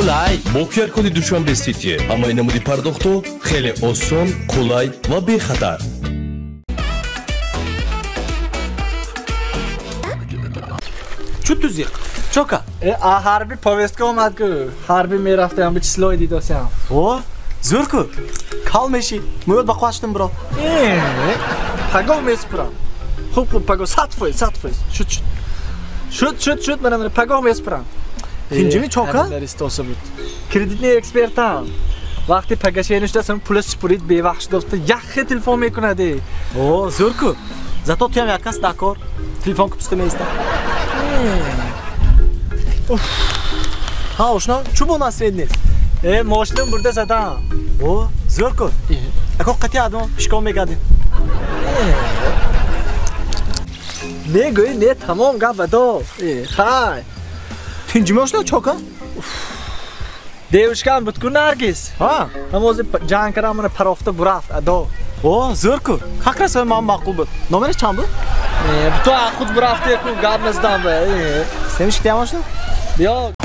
Қулай. Бо QR-коди Душанбе Сити ҳамаи намуди пардохтҳо хеле осон, қулай ва бехатар. Чу тузиқ? Чока? А ҳарби повестка омад ку. Ҳарби мерафтаям, би числои дидосям. О, зӯр ку. Кал меши. Мӯёт ба қувват шудим, бро. Пагоҳ месупурам. Хуб, хуб, пагоҳ 100%, 100%. Шуд, шуд. Шуд, шуд, шуд, мана мана пагоҳ месупурам. Тинҷими чока? Дар буд. Кредитный экспертам. Вақти пагашени шудасам пула супурид бевақт шудофта яхе телефон мекунад. О, зӯр ку. Зато туям як кас дакор. Телефон куписта меиста. Ҳа, ошно, чӯ бо насред нест? Мошинам бурда задам. О, зӯр ку. Ако қати адмо пишкон мегардем. Не гӯй, не, тамом гап бадо. Хай. Тинҷими ошно чока? Девушкам буд ку Наргиз. Ҳа. Ҳамози ҷанг кардам, мана парофта бурафт адо. О, зӯр ку. Как раз ман маъқул буд. Номераш чанд буд? Ту худ бурафте ку гап назадам ба. Семишки диям ошно? Биё.